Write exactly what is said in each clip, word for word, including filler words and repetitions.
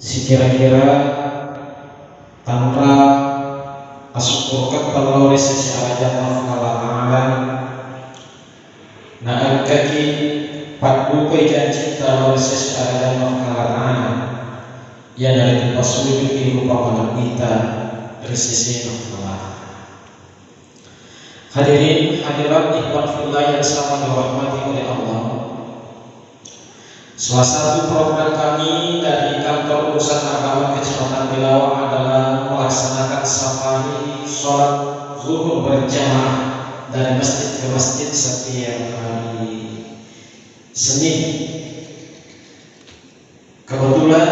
Sikira-kira tanra asukkuruketta lao ri sese arajanna Puang Allah Ta'ala, naengkaki paddukoi janjitta lao ri sese arajanna Puang Allah Ta'ala, iyanaritu pasujuki rupa malebbita ri sesena Puang Allah Ta'ala. Hadirin hadirat ikhwan fillah yang sama dirahmati oleh Allah. Salah satu program kami dari Kantor Urusan Agama Kecamatan Belawa adalah melaksanakan safari sholat zuhur berjamaah dari masjid ke masjid setiap hari Senin. Kebetulan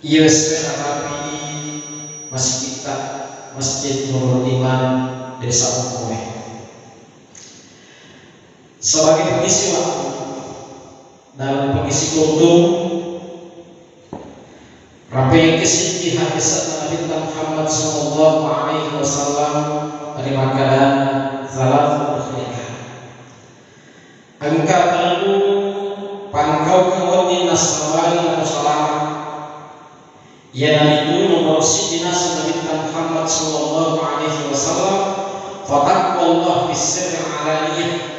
iya wesseng narapi masjiditta, Masjid Nurul Iman, Desa Okkoe. Sebagai pengisi waktu, dalam pengisi kultum, rapengki siddi hadis Nabi Muhammad sallallahu alaihi wasallam ri makkedana, "Tsalatsun ukhliha." Engka tellu pangkaukeng wedding nassabari nato salama. Iyanaritu nomoro siddi naseng Nabitta Muhammad sallallahu alaihi wasallam, "Fataqwallah fis sirri alaniyah."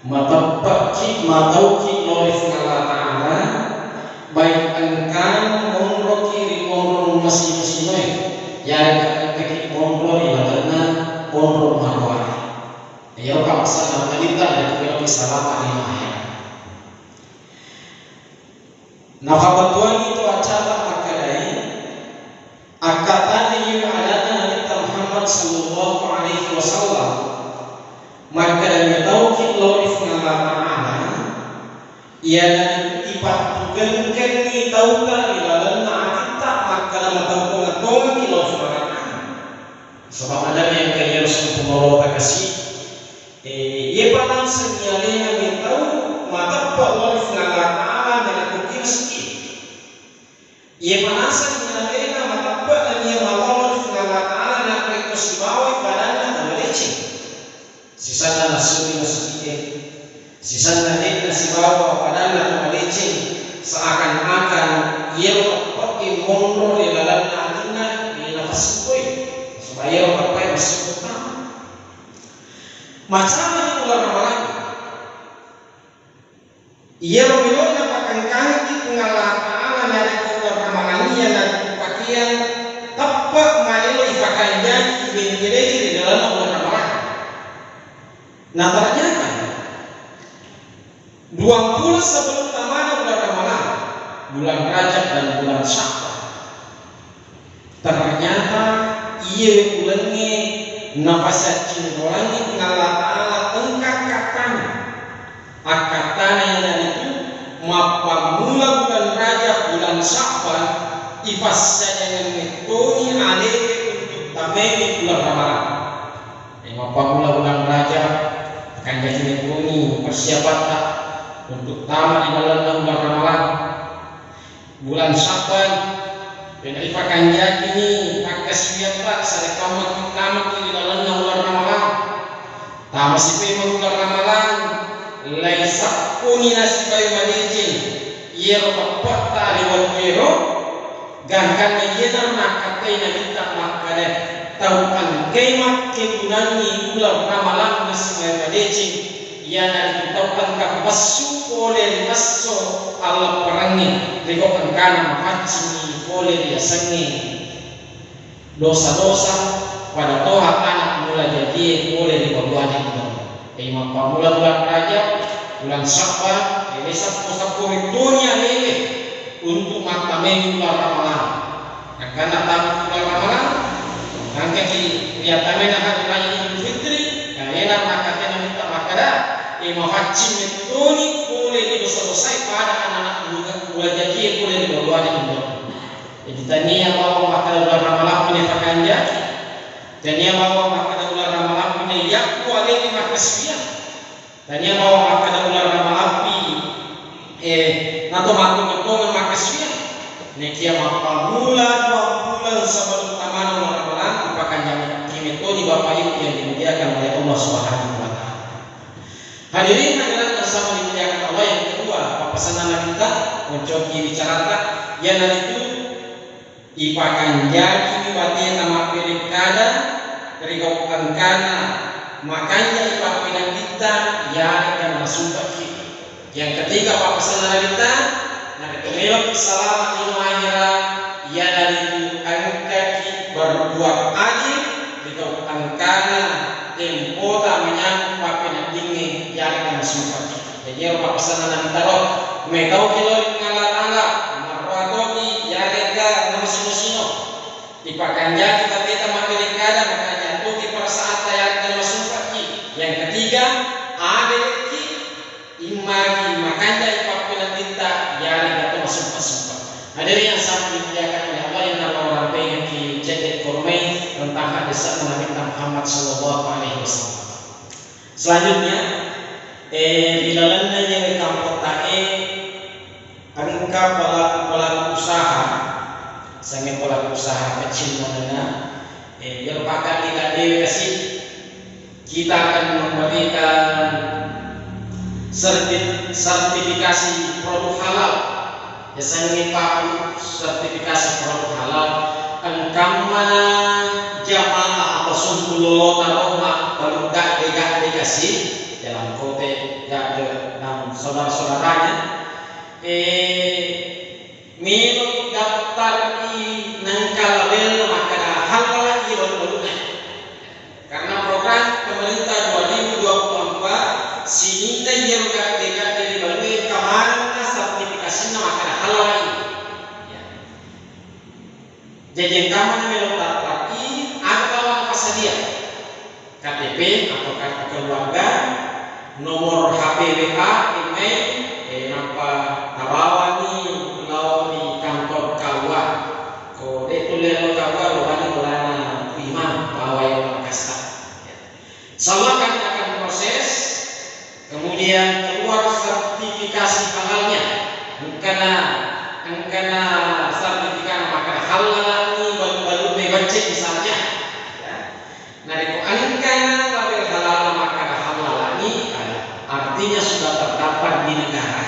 Mateppe'ki, matauki lao ri Puang Allah Ta'ala, baik engkana monroki ri monro mumasi-masinoe, yarega engkaki monro ri lalenna monro maroane. Iyaro pappasang Nabitta, de' to meloki salama ri akhirat. Nafabbatuangngi to accata makkedae, akkatanni adanna Nabitta Muhammad sallallahu alaihi wasallam, makkeda metauki lao ri Puang Allah Ta'ala, iyanaritu ipattugengkengngi tauta ri lalenna atitta makkeda matempung-tongengki lao ri Puang Allah Ta'ala. Saba' maderri engka iyaro sempurna kasi. Eh, iyepa nasengngi alena metau mateppe' lao ri Puang Allah Ta'ala menakkuki masigi. Iyepa nasengngi alena mateppe' nennia matawa lao ri Puang Allah Ta'ala narekko sibawai padanna tau madeceng. Sisenna nassui masigi e, sisenna de'na sibawa padanna tau madeceng, seakan-akan iyaro teppe'e monro ri lalenna atinna, de' napassukoi. Nasaba iyaro teppe'e massu tama. Macamani uleng Ramalang. Iyaro melo'na pakangkangekki Puang Allah Ta'ala narekko uleng Ramalang iyanaritu pakeang teppe' maelo ipakanjaki, ibengkeleki ri lalenna uleng Ramalang. Nah, ternyata dua bulan sebelum tamana uleng Ramalang, bulan Rajab dan bulan Sya'ban, ternyata iye ulengnge napasaccinroangngi Puang Allah Ta'ala engka akkattana. Akkattana iyanaritu, mappammula bulan Rajab, bulan Sya'ban, ipassajangengngi toni alete untuk tamaiwi bulan Ramalang. Eh, mappammula bulan Rajab, kanjaki metoni persiapatta untuk tama ri lalenna uleng Ramalang. Bulan Sya'ban, pena ipakanjakini pakkasiwiatta sarekkammakki tamaki ri lalenna uleng Ramalang. Tamasi pemeng uleng Ramalang, laisappuni nasibawa madeceng iyaro teppe'ta ri wettuero. Gangkanna iyana nakkattai Nabitta makkeda, tau engkai makkegunangngi uleng Ramalang nasibawa madeceng, iyanaritu tau engka messu pole ri esso allepperengnge, ri ko engkana mapaccingngi pole ri asengnge dosa-dosa, pada toha anak mula jajie pole ri babuane. Jadi mappammula bulan Rajab, bulan Sya'ban, ele sappo-sappo mettoni alele untuk mattamai uleng Ramalang. Nakkana tamat uleng Ramalang, engkaki riattamena hari raya Idul Fitri, na ena makkatenna Nabitta makkeda, e, mapaccing mettoni pole ri dosa-dosae pada anak-anak mula jajie pole ri babuane. Jadi tania bawang makkeda uleng Ramalang pole pakanjaki, tania bawang makkeda uleng Ramalang pole yakku alele makkasiwiang. Tania bawang makkeda uleng Ramalang pi, eh, nato mattongeng-tongeng makkasiwiang. Nekia mappammula dua bulan sebelum tamana uleng Ramalang, ipakanjaki mettoni Bapak Ibu yang dimuliakan oleh Allah Subhanahu wa Ta'ala. Hadirin hadirat yang sama dimuliakan Allah, yang kedua, Bapak Nabitta, koncoki bicarata, iyanaritu ipakanjakiwi bateta mappelekkada ri gau engkana makanja ipappeneddingta yarega namasumpakki. Yang ketiga, pappasenna Nabitta, narekko meloki salama lino ahera, iyanaritu engkaki berbuat adil ri gau engkana tempota menyangkut pappeneddingnge yarega namasumpakki. Jadi, iyaro pappasenna Nabitta ro, metauki lao ri Puang Allah Ta'ala, marroa toki yarega namasino-sino. Ipakanjaki bateta makkeda-kada, makanja toki perasaatta yarega namasumpakki. Yang ketiga, adilekki, immaki makanja ipappeneddingta yarega to masumpa-sumpa. Hadirin yang sangat dimuliakan oleh Allah, yang namarampengi cedde koromai tentang hadis Nabi Muhammad sallallahu alaihi wasallam. Selanjutnya, eh, ri lalenna nyawa kampotta'e engka pelaku-pelaku usaha, sanging pelaku usaha kecil menengah, eh, yang pakai tidak dewe kasih, kita akan memberikan serti-, sertifikasi produk halal. Yasengnge paku sertifikasi produk halal, engkammana jamaah atau sumpu lolota ro mabbalu gadde-gadde kasi, dalam kote gadde dan saudara-saudaranya, eh, melo daftar i nengka label makkeda halal i balu-baluna. Karena program pemerintah dua ribu dua puluh empat, sininna iyaro gadde-gadde ri balue engka manenna sertifikasinna makkeda halal i. Ya. Jaji engka maneng melo daftar i, aga bawang passadia? K T P atau kartu keluarga, nomor H P, W A, email, eh, nappa tabawani lao ri kantor K U A. Ko de' tulle lao K U A, lowani bolana Imam, bawai Makassar. Semua kami akan proses, kemudian keluar sertifikasi halalnya. Engkana, engkana sertifikat maka halal ni balu-balu bebas misalnya. Ya. Narekko engkana label halal maka halal ni, artinya sudah terdaftar di negara.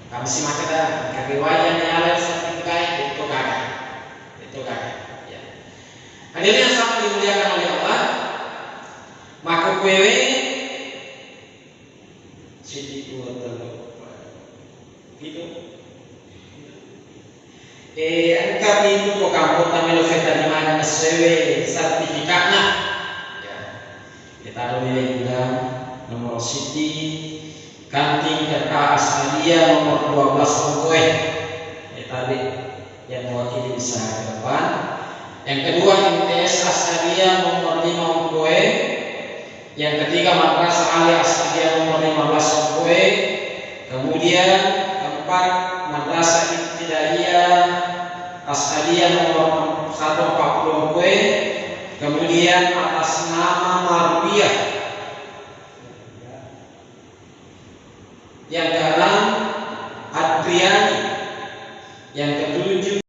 Kami si makkeda, kami wajah nyala sertifikat itu gaga. Itu gaga. Ya. Hadirin yang sangat dimuliakan oleh Allah, makkukkuewe, siji, dua, tellu, empat, pitu. Eh, engka pitu ko kampotta melo fetarimana essewe sertifikatna. Ya. Itaroni ri gudang, nomor siji, kanting R A As'adiyah nomor dua belas ongkoe. Itabe yang mewakili bisa ke depan. Yang kedua, M T S As'adiyah nomor lima ongkoe. Yang ketiga, Madrasah Aliyah As'adiyah nomor lima belas ongkoe. Kemudian, keempat, Madrasah Ibtidaiyah As'adiyah nomor satu empat puluh ongkoe. Kemudian, atas nama Marwiyah